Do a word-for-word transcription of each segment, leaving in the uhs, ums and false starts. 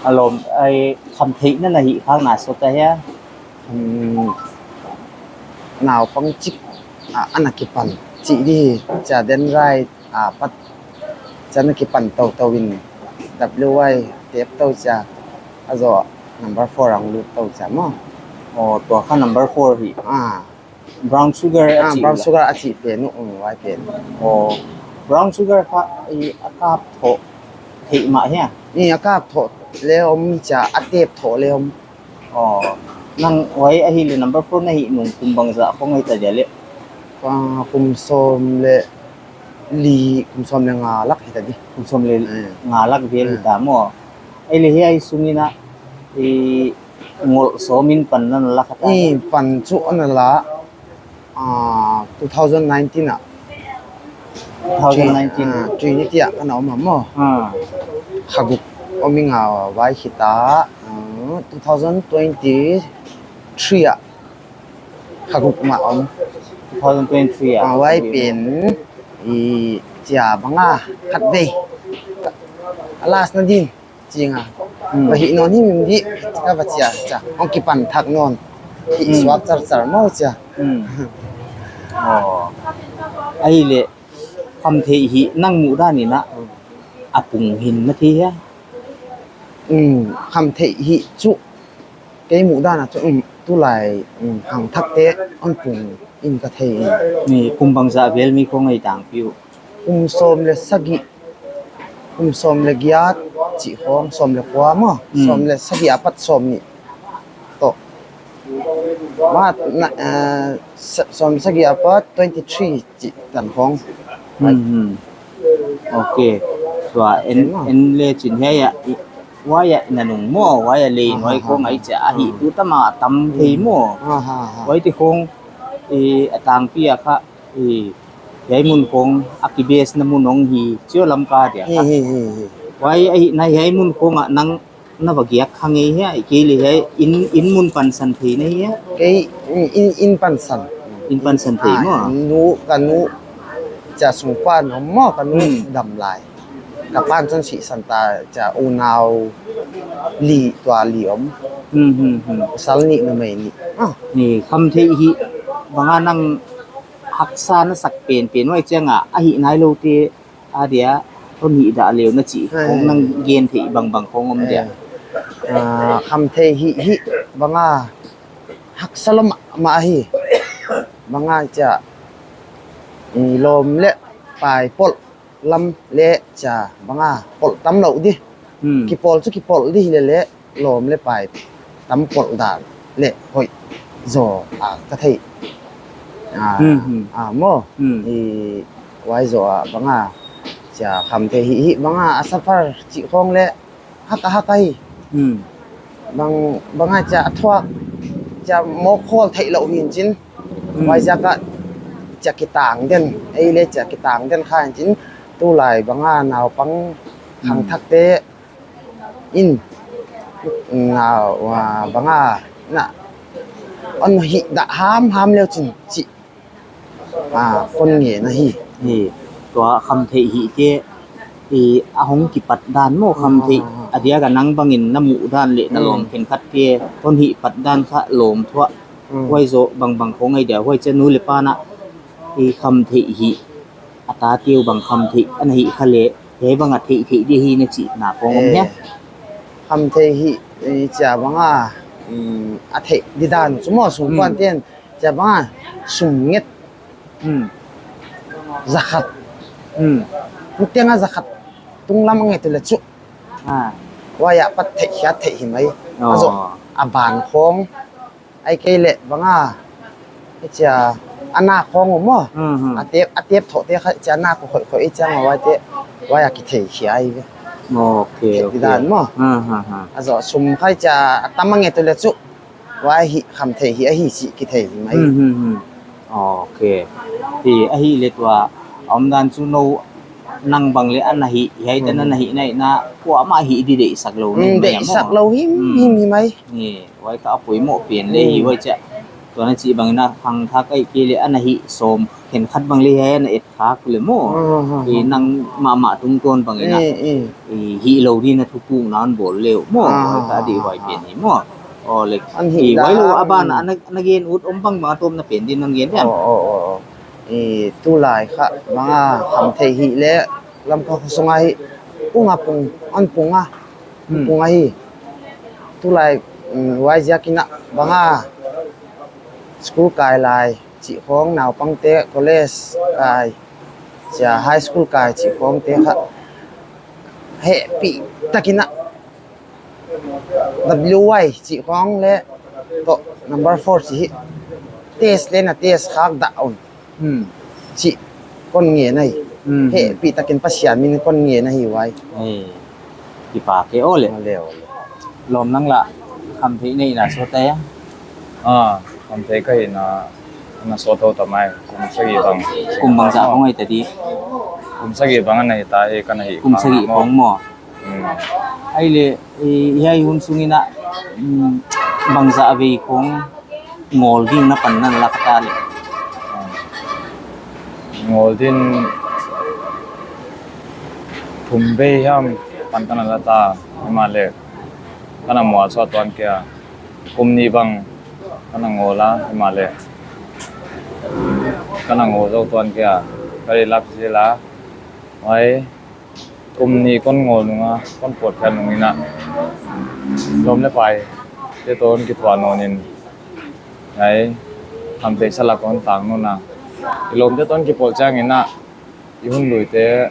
A lawm, ai, khamtheihna na hih khak na sawt ahia? Hmm, naupang chik, ah, ana kipan chih di, chia dendrite, ah, pat, chia na kipan tou tou in, W Y tep tou chia, a zoh number four ang lut tou chia maw. Oh, tua kha number four hi. Ah. Brown sugar a Ah, chih brown ula. Sugar a chih pen uh, um, huai pen. Oh, brown sugar kha i a kap thoh theih mah hia? I a kap thoh le om chia, a tep thoh le om. Oh, nang huai ahihleh number four na hih nung kum bangzah khong ahita dia le? Ah, kum sawm le li, kum sawm le nga lak hita di. Kum sawm le Eh. nga lak vel Eh. hita maw. Ahihleh hiai sungin a, i ngol sawm in pan na la kha ta. I pan chu ana la, ah, two thousand nineteen ah. Two thousand nineteen. Ah, Trinity ah ka na om a maw. Ah. Kha guk om ing a huai hita, ah, two thousand twenty-three ah. Kha guk mah om. Two thousand twenty-three ah. Ah, huai pen, i chia banga khatvei. A last na din. Chinga. Hmm. Ba hih nawn himhim di, ka va chia, chia. Hong kipan thak nawn. Hih Hmm. suak char char maw chia. Hmm. Oh. Ahihleh, khamtheih hih nang muhdan in a, a pung hi'n na thei hia? Hmm, khamtheih hih chu, kei muhdan a chu, hmm, tulai, hmm, hang thak te, hon pung in ka thei. Ni kum bangzah vel mi khong ahi tangpi uh? Kum sawm le sagih, kum sawm le giat chih khong, sawm le kua maw, Hmm. sawm le sagih apat sawmnih. Toh. Mat na, eh, sa-, sawm sagih apat twenty-three chih tan khong. Hmm, hmm. Ok. Tua en, Ken maw. en le chin hiai a, i, huai a na nung maw, huai a le Ah, nuai ha, khong ha, ai ha. chia, a hih Ah. tu tama tam thei Hmm. maw. Ah, ha, ha. Huai te khong, i, a tangpi a kha, i, hiai mun khong a kibase na mun hong hi, Chiu Lamka dia Hi, kha. hi, hi, hi. Huai ahi na hiai mun khong a nang na va giak kha ngei hia, i kei le hiai in, in mun pansan thei na hia? Kei, in, in, in pansan. In pansan thei Ah, maw? Nu, ka nu, chia sung pan om maw, ka nu Hmm. dam lai. Ka pan chun sihsan ta, chia unau li, tua li om. Hmm, hmm, hmm. Sal nih numei nih. Ah. Ni khamtheih hih, banga nang haksa na sak penpen huai chiang a, a hih nailoute, a dia, hon hih dah leu na chih, Ai. khong nang gen theih bangbang khong om dia. Eh. Ah, khamtheih hih, hih, banga haksa lua mah, mah hi. Banga chia, i lawm le pai polh lam le chia, banga polh tam lou di. Hmm. Kipawl chu kipawl di hilele, lawm le pai tam polh dan le hoih zaw a ka thei. Ah, Hmm, hmm. ah, maw. Hmm. I huai zaw a banga, chia khamtheih hih, hih banga a suffer chih khong le hak a hak a hi. Hmm. Bang, banga chia a thuak, chia mawk khawl theih lou hi'n chin. Hmm. Huai ziak a chia kitang den, ei le chia kitang den kha hi'n chin. Tulai banga naupang Hmm. khangthak te in, na, wa, banga, na, hon hih dah hamham leu chin, chih, ah, kon ngen ahi. Hi, tua khamtheih hih te, i, a hong kipat dan maw khamtheih, Ah. a diak a nang bangin na muhdan le na Hmm. lawm khenkhat te, hon hih pat dan kha lawmthu a. Hmm. Huai zaw bangbang khong ai dia, huai chia nu le pa na, i, khamtheih hih. A tate uh bang khamtheih ana hih kha le, hiai banga theih theih di hi na chihna khong om Eh, hia? Khamtheih hih, eh, chia banga, mm, a theih di dan chu maw sung Hmm. kuan ten, chia banga sum nget Hmm. zakhat. Hmm. Niteng a zakhat tunglam a nget uh le chu. Ah. Huai a pat theih khiat theih hi mai. Oh. A zoh, a ban khong. Ai kei le banga, i chia, a nak khong uh maw. Hmm, hmm. A tep, a tep thoh te kha, chia nak uh khoih khoih i chia maw huai te, huai a kithei khia ai ve. Ok, Khe ok. ti dan maw. Hmm, hmm, hmm. A zoh sum khai chia, a tam a nget uh le chu, huai hih khamtheih hih ahi chih kithei hi mai. Hmm, hmm, hmm. Ok. Hi, ahihleh tua, a omdan chu nou, nang bang le ana hih, hiai tan Hmm. ana hih nai na, kuamah hih di deihsak lou Hmm, nei mai a maw? deihsak lou him, Hmm. him hi mai. Ni, huai kha a poimoh pen le hi Hmm. huai chia. Tua na chih bangin a khangthak ahihkeileh ana hih sawm khenkhat bang leh hiai ana et khak leh maw. Ah, ah, ah, i ah. Nang mahmah tungtawn bangin a. Eh, eh. I hih lou dingin a thupukna hon bawl leh uh maw. Ah, ah, ah, ah. Huai ka deih huai pen hi maw. Aw leh. An hih i huai lou dan a ban a na, na gen ut om bangbang a tawpna pen dingin na gen diam. Aw, aw, aw, aw. I tulai kha bang a khamtheih hih leh Lamka khosung a hi pung a pung, an pung a. Hmm. Pung a hi. Tulai, mm, huaiziakin a bang a school kai lai chih khong, naupangte college kai, chia high school kai chih khongte kha hehpihtakin a W Y chih khong leh toh number four chih hi test leh na test khak dah un. Hmm. Chih kon ngen ahi. Hmm. Hehpihtakin Pathian min kon ngen ahi huai. Eh, kipak e aw leh. Aw leh, aw leh. Lawm nang lah, khamtheih neihna sawt a. Ah, khamtheih ka hihna, na sawt tou ta mai. Kum sagih bang. Kum bangzah khong ahita di? Kum sagih bang ana hita hi, ka na hih. Kum sagih khong maw. Hmm. Ahihleh, eh, hiai hun sungin a, mm, bangzah vei khong ngawl ding na pan na la ta leh. Ngawl ding thum vei hiam pan ka na la ta, himahleh ka na mual sawt tuan kei a. Kum nih bang ka na ngawl a, himahleh ka na ngawl zou tuan kei a. Ka relapse zel a. Huai kum nih kon ngawl nung a, kon pawt kha nungin a, lawm leh paite toh kithuah nawn in, hiai khamtheih sa lak kon tang nawn a. I lawmte toh kipawl chiangin a, i hun luite,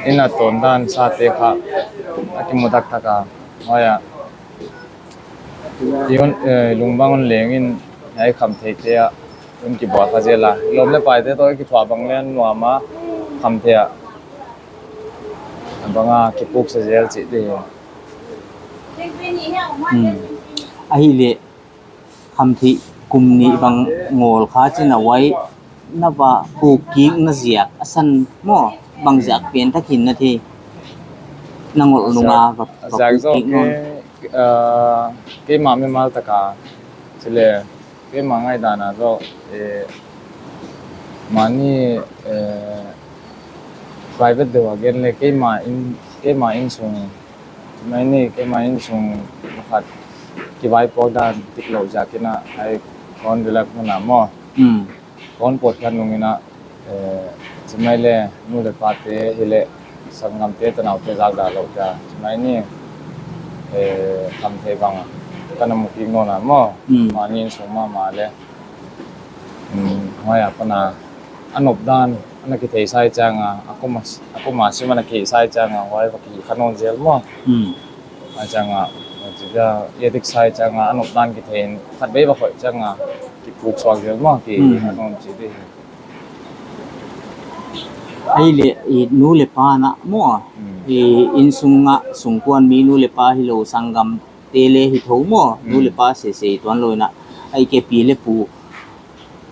i na tawn dan sate kha a kimu taktak a. Huai a, i hun, eh, lungtang hon leng in, hiai khamtheihte ah hon kibuak kha zel a. Lawm leh paite toh kithuah bang leng nuam a, khamtheih ah bang a kipuksak zel chih di. Hmm. Ahihleh khamtheih kum nih bang ngawl kha chi'n a, huai na va puk kik na ziak a san maw, bang ziak pen takin na thei, na ngawl nung a va, va puk kik nawn. Ziak zaw ke, ah, keimah mimal tak a, chih leh keimah ngaihdan a zaw, eh, mahni, eh, private deuh a gen leh keimah in, keimah insung, chih mai ni, keimah insung khat kivaipuak dan diklou ziakin a, hiai kon relax nawn a maw. Hmm. Kon pawt kha nungin a, eh, chih mai leh nu leh pate hileh sanggamte tanaute zak dah lou ta. Chih mai ni, eh, khamtheih bang ka na mu kik nawn a maw. Hmm. Mahni insung mahmah leh. Hmm, huai apan a, a nop dan, ana kithei sai chiang a, a kum a, a kum a sim ana kihei sai chiang a, huai va kihei kha nawn zel maw. Hmm. A chiang a, chih dia, i dik sai chiang a, a nop dan kithei in, khatvei va khoih chiang a, kipuksuak zel maw, kihei kha nawn chih di. Ahihleh, i nu leh pa na maw, hmm, i insung a sungkuan mi nu leh pa hilou sanggamte leh hi thou maw, hmm, nu leh pa sese tuan lou in a, ahihkeileh pi leh pu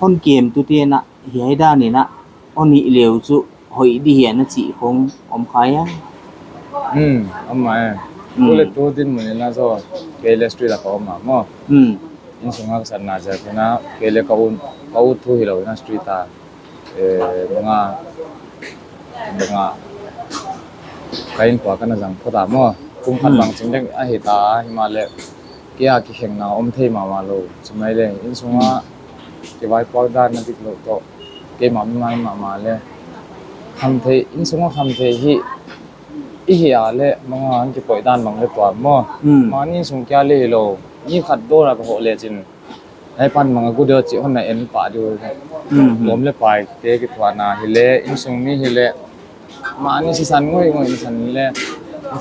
hon kemtute na, hiai dan in a, hon hih leh uh chu hoih di hia na chih khong om kha hia? Hmm, om mai. Hmm. Tu leh tu dinmun in a zaw, kei leh street a ka om a maw. Hmm. Insung a ka satna ziak in a, kei leh ka u, ka u thu hilou in a street a, eh, bang a, bang a, ka inkuan ka na zang phot a maw. Kum khat, hmm, bang chim dek ahi ta, himahleh kei a kikhenna om thei mahmah lou. Chih mai leh, insung a, hmm, kivaipuak dan na diklou toh, keimah mimal mahmah leh khamtheih, insung a khamtheih hi, i hi a leh, bang a hon kipoih dan bang leh tuam maw. Hmm. Mahni insung kia leh hilou, mi khat dawr a ka hoh leh chin, hiai pan bang a gu deuh chih hon na en pah di uh. Hmm, hmm. Lawm leh paite kithuahna hileh, insung mi hileh, mahni sisan ngoingoi in san leh,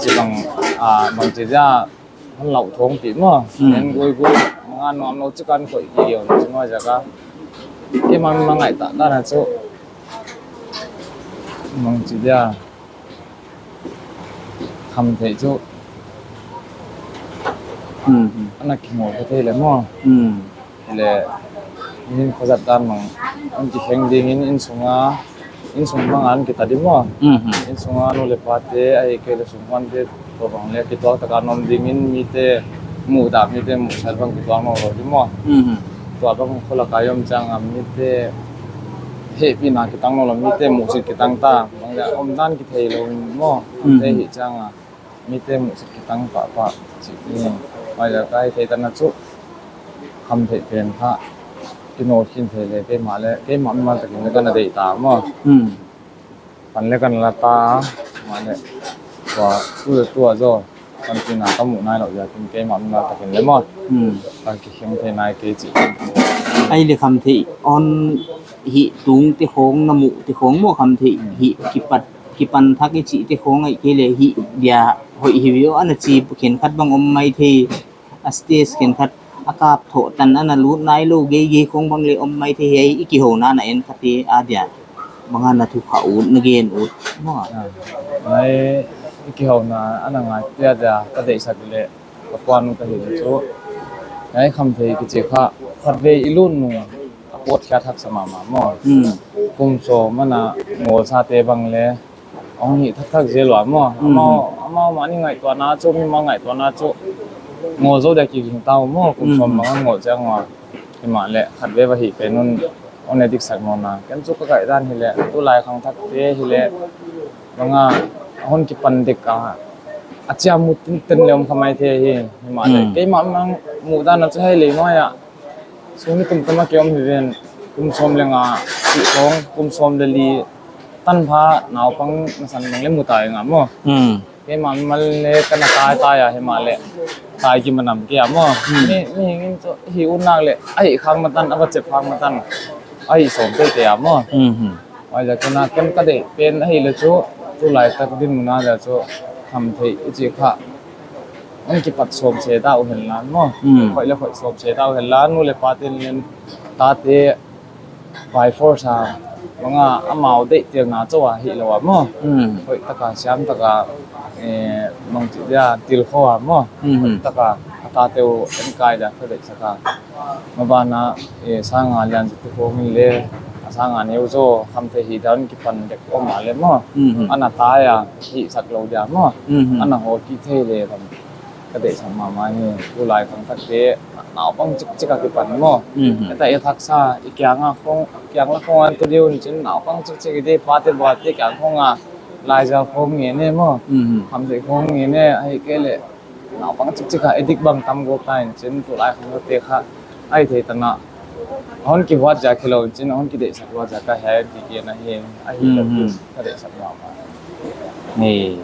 chih bang, ah, bangchi dia, hon lau thong pi maw. Hmm. En guigui, bang a nuam lou chih kan koih ki leh, chih maw ziak a. Keimah ngaihtuah dan a chu, bangchi dia, khamtheih chu, hmm, hmm, ana kimawl kha thei leh maw. Hmm. Leh, mihin khua zat dan bang, hon kikheng dingin insung a, insung bang a hon kita di maw. Mhm. Insung a nu leh pate, ahihkeileh sungkuante toh bang leh kituak tak a om dingin mite, muhdah mite muhsel bang kituak nawnlou di maw. Mhm. Tua bang khua lak a i om chiang a mite hehpihna kitang nawnlou, mite muhsit kitang ta. Bang dia omdan kitheilou maw. Mhm. Te hi chiang a mite muhsit kitang pahpah chih ni. Huai lak a i theih tan a chu khamtheih pen kha i nawl khin thei le, keimah le, keimah mimal takin le kana deih ta maw. Hmm. Pan le kana la ta, mah le, tua, tu le tua zaw, panpihna ka muh nailou ziakin keimah mimal takin le maw. Hmm. Ka kikheng thei nai kei chih. Ai le khamtheih, hon hih tung te khong, na muh te khong maw khamtheih, hih kipat, kipan thak i chih te khong ai kei le hih dia hoih hi vio ana chi khenkhat bang om maithei. A stage khenkhat a kap thoh tan ana lut nailou geigei khong bang le om maithei, hiai i kihouna na en kha te a dia. Bang a na thu kha ut, na gen ut maw. Ah. Ngai i kihouna ana ngai te a dia ka deihsak le ka puan ut ahi chu. Ngai khamtheih kichi kha khatvei i lut nung a pawt khiat haksa mahmah maw. Hmm. Kum sawm ana ngawlsa te bang le hong hih thakthak zel ua maw. Mhm. Amau, amau mah ni ngaihtuahna chu, mimal ngaihtuahna chu. Ngawl zou dia kiging ta uh maw, kum sawm bang a ngawl chiang ua. Himahleh khatvei va hih pen un, hon edik sak nawn a. Ken chu ka ngaihdan hileh, tulai khangthak te hileh, bang a, hon kipan dek a, a chiamnuh tinten le om kha maithei hi. Himahleh, keimah mimal muhdan a chu hei lei nuai a. Sung ni kum tam a ki om hi ven, kum sawm le nga, chih khong, kum sawm le li, tanpha naupang nasan bang le mu ta ing a maw. Hmm. Keimah mimal le kana tai tai a himahleh, tai ki manam kei a maw. Hmm. Mi, mihing in chu hih ut nak le, a hih khak matan, a va chep khak matan, a hih sawm teitei a maw. Hmm, hmm. Huai ziak a ken ka deih pen ahihleh chu, tulai tak dinmun a dia chu, khamtheih i chih kha. Hon kipat sawm se ta uh henla maw. Hmm. Khoih le khoih sawm se ta uh henla, nu le pa te'n leng tate by force a, bang a amau deihtelna chauh a hilou a maw. Hmm. Hoih taka, siam taka, eh, bangchi dia, tilkhoa maw. Hmm. Hoih taka, a tate uh enkai dia, ka deihsak a. Maban a, eh, sang a lian zat te khong in le, a sang a neu zaw, khamtheih hih dan kipan dek om a le maw. Mhm. Ana tai a, hihsak lou dia maw. Mhm. Ana hotkik thei le bang ka deihsak mahmah hi, tulai khangthak te, naupang chikchik a kipan maw. Mhm. Eta i thaksa, i kiang a khong, kiang la khong a tu diu in chin naupang chikchik i deih pate buaite kiang khong a, laizal khong ngen e maw. Mhm. Khamtheih khong ngen e, ahihkeileh naupang chikchik a edik bang tam gawp ta in chin tulai khangthak te kha. Ai thei tan a. Hon kihuat ziak hilou in chin, hon kideihsak huat ziak a hiai kiki na hi, ahi ka deihsak mahmah. Ni,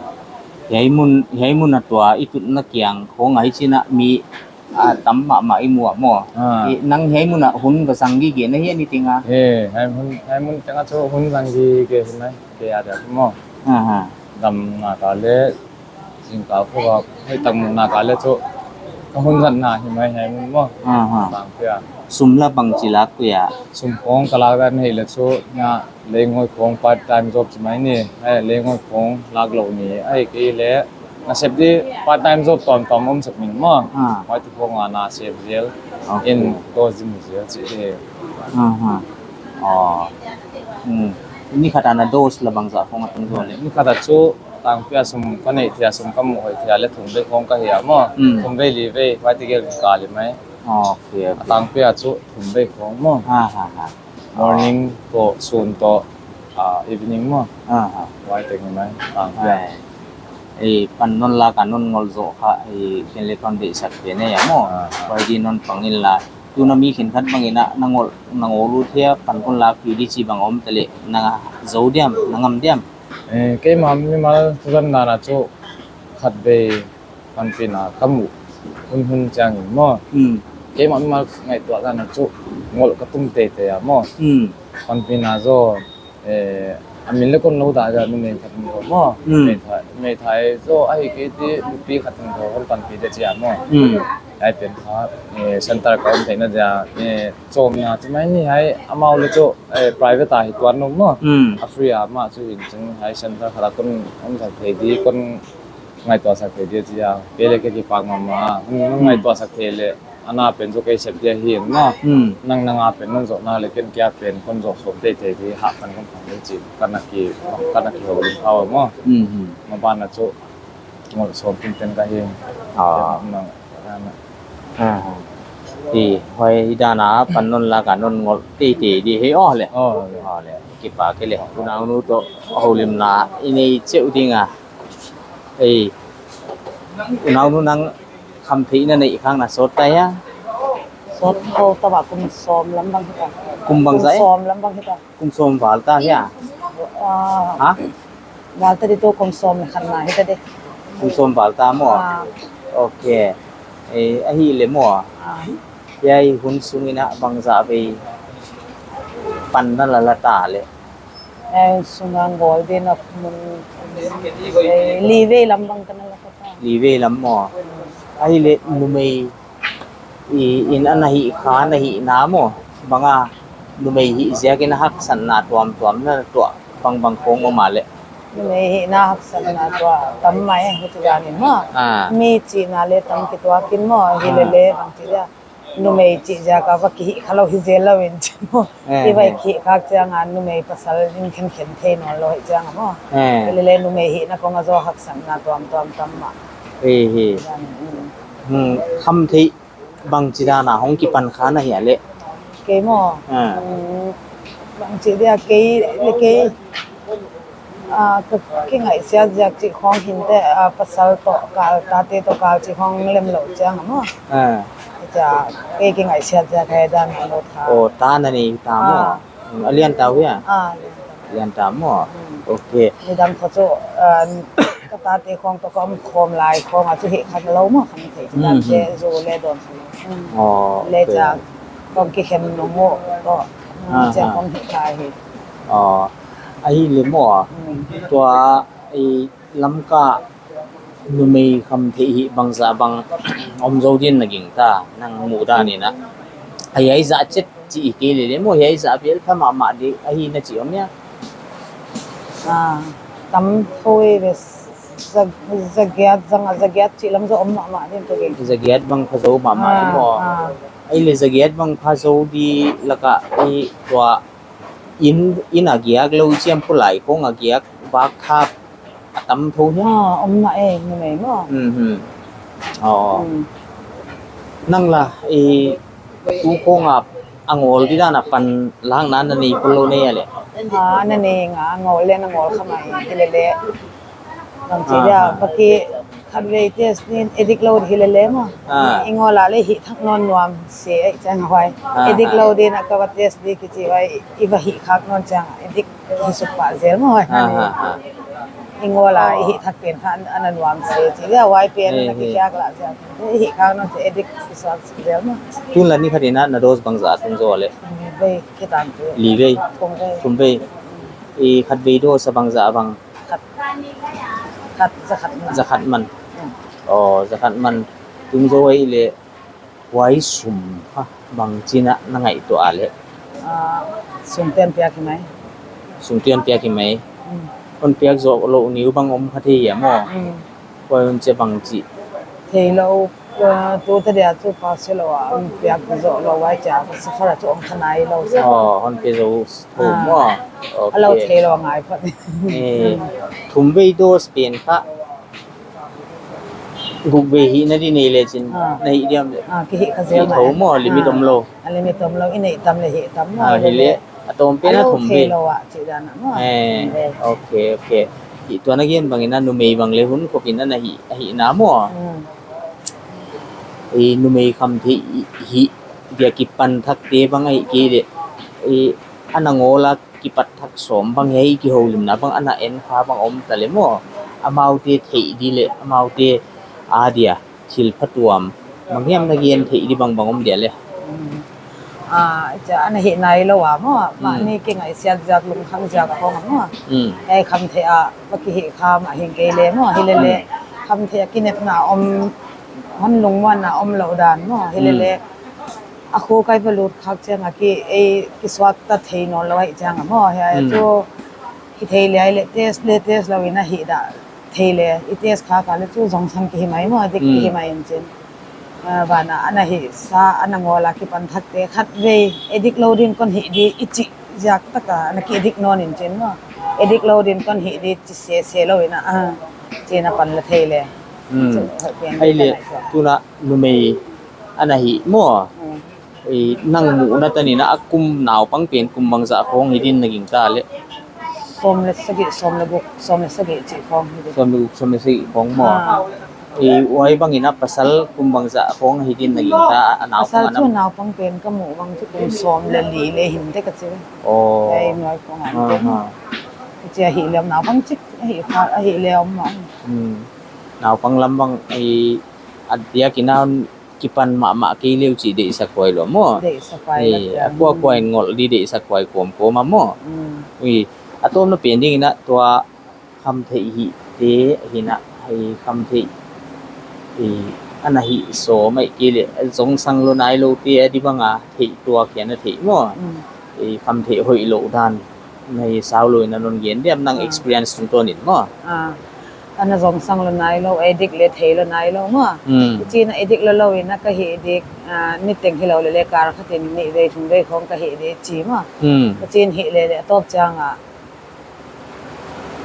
hiai mun, hiai mun a tua i tutna kiang khong a hichi in a mi, a, tam mahmah i mu a maw. Ah. I, nang hiai mun a hun va zang gige na hia ni teng a. Eh, hiai mun, hiai mun teng a chu hun zang gige hi mai, ke a dia maw. Aha. Dam na ka le, Zingkal khua hoih tak muhna ka le chu ka hun zatna hi mai hiai mun maw. Aha. Tangpi a. Sum la bangchi lak uh hia? Sum khong ka lak dan hileh chu na lei ngoi khong part time job chi mai ni. Ai lei ngoi khong lak lou ni. Ahihkeileh nasep di part time job tuamtuam om sak ning maw. Ah. Huai tu khong a na sep zel. Okay. In to zim zel chi e. Aha. Ah. Hmm. Ni khat a na dose la bangzah khong a tung zaw le? Ni khat a chu tangpi a sum ka neih thei a, sum ka muh hoih thei a le thum vei khong ka hi a maw. Hmm. Thum vei li vei, huai tegel ka li mai. Okay, okay. Tangpi a chu thum vei khong maw. Ha, ha, ha. Morning toh, sun toh, ah, evening maw. Ha, ha. Huai teng mai, tangpi a. Hai. Ei, pan non lak a non ngol zoh kha, ei, ken le kon deihsak pen e a maw. Ah, ah. Huai di non pang in la. Tuna mi khenkhat bang in a, na ngol, na ngol ut hia, pan kon lak pi di chi bang om ta le, na zou diam, na ngam diam. Eh, keimah mimal tuzan dan a chu khatvei panpihna ka muh hunhun chiang in maw. Hmm. Keimah mimal ngaihtuah dan a chu ngol ka tum teitei a maw. Hmm. Panpihna zaw, eh, a min le kon lou dah dia numei khat in zaw maw. Hmm. Meithai, meithai zaw ahihkeileh nupi khat in zaw hon panpih dia chi a maw. Hmm. Hiai pen kha, eh, center ka om theihna dia, eh, chawmna chi mai ni hiai amau le chu, eh, private a hi tuan lou maw. Hmm. A free a mah chu hin chun hiai center khat a kon om sak thei di, kon ngaihtuah sak thei di chi a. Kei le ka kipak mahmah a. Hon, hon ngaihtuah sak thei le, ana pen chu kei sep dia hi maw. Hmm. Nang, nang a pen non zohna le ken kia pen kon zoh sawm teitei di, hah pan kon phang di chi. Kana ki, kana kihoulim kha ua maw. Hmm, hmm. Maban a chu ngol sawm tinten ka hi. Ah. Nang, nang, Ah. Hi, huai dan a pan non la ka non ngol teitei di hi aw le. Aw le. Aw le. Kipak e le. Unaunu toh houlimna i nei cheuh ding a. Ei. Unaunu nang khamtheihna neih khak na sawt ta hia? Sawt khak ta a, kum sawm lam bang hita. Kum bangzah e? Kum sawm lam bang hita. Kum sawm val ta hia? Ah. Ha? Val ta di, tu kum sawm leh khatna hita di. Kum sawm val ta maw? Ah. Ok. Eh, ahihleh maw? Ah. Hiai hun sung in a bangzah vei pan na la la ta le? Hiai hun sung a ngol ding a mun, eh, li vei lam bang ka na la ta. Li vei lam maw? Ahihleh numei i, in ana hih kha, ana hihna maw, bang a numei hih ziakin a haksatna tuamtuam na tuah bangbang khong om a le? Numei hihna haksatna tuah tam mai, huchi dan in maw. Ah. Mi chihna le tam kituak in maw, hi le le bang chi dia. Numei chih ziak a va kihih kha lou hi zel lou in chi maw. Eh, i va eh. Kihih khak chiang a numei pasal in khenkhen thei nawn lou hi chiang a maw. Eh. Hi le le numei hihna kong a zaw haksatna tuamtuam tam mah. Eh, eh. Dan, mm. Hmm, khamtheih bangchi dan a hong kipan kha na hia le? Kei maw? Ah. Mm, bangchi dia kei, le kei, ah, ka kingaihsiat ziak chih khong hinte, ah, pasal toh kal, tate toh kal chih khong lem lou chiang a maw. Ah. Cha, kei kingaihsiat ziak hiai dan a lut kha. Oh, ta na nei ta maw? Ah. Mm, a lian ta uh hia? Ah, lian ta. Lian ta maw? Mm. Ok. Midang khong chu, ah, ka tate khong toh ka om khawm lai khong a chu hih kha lou maw, khamtheih chi dan te, mm, zu le dawn kha lou. Mm. Oh, le ok. Cha, kong kikhen nung maw, toh, mm, ah, cha ah. Kong hih kha hi. Oh, ahihleh maw, mm, tua, i, Lamka numei khamtheih hih bangzah bang om zou din na gingta, nang muhdan in a. Hiai zah chet chih kei le le maw, hiai zah vel pha mahmah di ahi na chih om hia? Ah, tam thou ve, za, zagiat, zanga zagiat chih lam zaw om mahmah din ka gingta. Zagiat bang pha zou mahmah di maw. Ah, ah. Ahihleh zagiat bang pha zou di lak a i tua in, in a giak lou chiam pu lai khong a giak bak khak a tam thou hia? Ah, om na e, numei maw. Mhm. Oh. Mm. Nang la, i, tu khong a, a ngol di dan a panlakna na nei khol lou nei a le? Ah, na nei ngal, a ngol le na ngol kha mai, hi le le. Bangchi dia, ah, ah. Baki khatvei test din, addict lou hi le le maw. Ah. I ngol a le hih thak nawn nuam se, eh, chang huai. Ah, addict, ah, lou din a ka va test di kichi huai, i va hih khak nawn chiang, addict hi suk pah zel maw, ah, ah, ah. I ngol a, oh, i hih thak pen kha ana nuam se, chi dia huai pen, eh, na ki, eh, kiak la zel. I hih khak nawn se, addict hi suak zel maw. Tun la ni khat in a na dose bangzah tung zou le? Li vei, kitan tu. Li vei? Thum vei. Thum vei. I khatvei dose a bangzah bang? Khat. Khat, za khat man. Za khat man. Hmm. Oh, za khat man. Tung zou ahihleh, huai sum kha bangchin a na ngaihtuah a le? Ah, sum ten piak hi mai. Sum ten piak hi mai. Hmm. Hon piak zoh lou ni uh bang om kha thei hia maw? Hmm. Huai hun chia bangchi? Thei lou, ah, tu ta dia chu pa se lou a, hon piak zoh lou huai chia, ka suffer a chu om kha nai lou sa. Oh, hon pe zou thou maw. Ah. Ok. A lou thei lou ngai phot. Eh, thum vei dose pen kha guk vei hihna di nei le chin, ah, na hih diam le? Ah, ki hih kha zel. Hih thou maw, limit, ah, om lou. A limit om lou, i neih tam le hih tam maw, ah, hi le le. A tawm pen a thum vei. A lou thei lou a, chi dan a maw. Eh, thum vei. Ok, ok. Hi tua na gen bang in a numei bang le hun khop in a na hih, a hihna maw. Hmm. I numei khamtheih hih dia kipan thak te bang ahihkeileh, i ana ngol a kipat thak sawm bang hiai kihoulimna bang ana en kha bang om ta le maw. Amaute theih di le, amaute a dia thil phatuam bang hiam na gen theih di bangbang om dia le? Hmm. Ah, cha ana hih nai lou a maw, hmm, mahni kingaihsiat ziak, lungkham ziak khong a maw. Hmm. Hiai khamtheih a va kihih kha mah hing kei le maw, hi le le. Hmm. Khamtheih a kinepna om, hon lungmuanna om lou dan maw, hi le le. Hmm. A khu kai va lut khak chiang a ki, ei, kisuak ta thei nawn lou ahih chiang a maw, hiai, hmm, chu hi thei le, ai le test le test lou in a hih dah thei le, i test kha kha le chu zong san ki hi mai maw, addict ki hi mai in chin. Hmm. Ah, van a, ana hih sa, ana ngol a kipan thak te khatvei, addict lou din kon hih di, i chih ziak tak a, ana ki addict nawn in chin maw. Addict lou din kon hih di, chi se se lou in a, ah, chi na pan la thei le. Hmm. Chu, hoi pian. Ai le, ka nai sa. Tun a numei Ana hi maw. Hmm. I nang muhna tan in a kum naupang pen kum bangzah khong hi din na gingta le? Sawm le sagih, sawm le guk, sawm le sagih chih khong hi din. Sawm le guk, sawm le sagih khong maw. Ah. I huai bang in a pasal kum bangzah khong hi din na gingta, a naupang. Pasal ana chu naupang pen ka muh bang chu kum sawm le li le hi dek ka chi. Oh. Ei, nuai khong an. Ah, pen. Ah. Chia hi lem naupang chik, hi kha, hi lem ma. Hmm. Naupang lam bang i a diak in a kipan mahmah kei leh chih deihsak huai lou maw. Deihsak huai. Eh, lak a kuakua in ngol di deihsak huai kawmkawm a maw. Mm. Ui, a tawpna pen ding in a tua khamtheih hihte hi in a, hei khamtheih, eh, ana hih sawm mai kei leh zongsang lou nailoute a di bang a theih tuak hian a theih maw. Mm. Eh, khamtheih hoih lou dan. Nei sau lou in a non gen diam nang. Ah. Experience tungtawn in maw. Ah. Ana zongsang lou nailou, addict le theilou nailou maw. Hmm. Chi in a addict lou lou in a ka hih dik, ah, niteng hilou leh leh kal khat in nih vei thum vei khong ka hih dik chi maw. Hmm. Ka chi in hih leh leh a tawp chiang a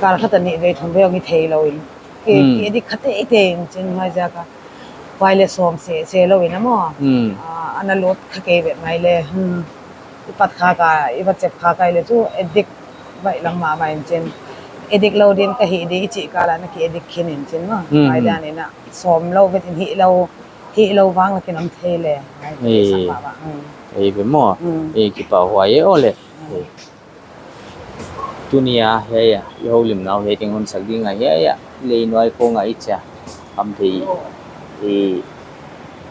kal khat a nih vei thum vei hong hi theilou in. Ki, hmm, ki addict kha teitei in chin huaiziak a. Huai leh sawm sese lou in a maw. Hmm. Ah, ana lut kha kei vet mai leh. Hmm. I pat kha ka, i va chep kha ka leh chu addict baih lang mahmah in chin. Addict lou din ka hih di i chih kal a na ki addict khin in chin maw. Hmm. Huai dan in a sawm lou vet in hih lou, hih lou vang la kin om thei leh. Huai. Eh. Sak mahmah. Hmm. Eh, ve maw. Hmm. Eh, kipahhuai e aw le. Hmm. Eh. Tuni a hiai a i houlimna uh hiai teng hun sak ding a hiai a, lei nuai khong a i chia khamtheih, eh,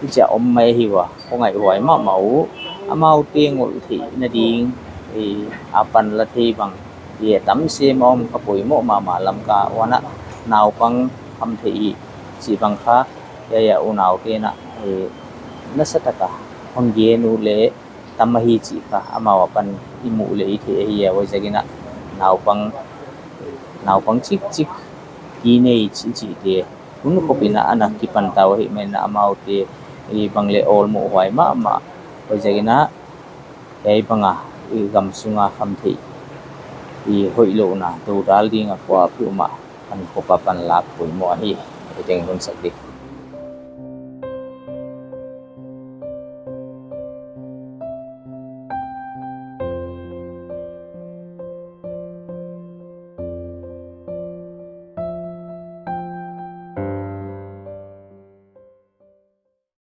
i chia om mai hi ua, ka ngaihhuai mahmah uh, amaute ngol theihna ding, eh, a panla thei bang, eh, tam sem a om kha poimoh mahmah lam ka uan a, naupang khamtheih chih bang kha, hiai a unaute na, eh, nasatak a hon gen uh leh, tam ahi chih kha amau apan i muh leh i theih ahi a, huaiziakin a naupang, naupang chikchik, teenage i chihte hun khop in a ana kipan ta uh ahihman in a amaute i bang leh awlmoh huai mahmah, huaiziakin a hiai bang a i gam sung a khamtheih i hoihlouhna dodal ding a kuapeuhmah pankhop a panlak poimoh ahi, i teng hun sak di.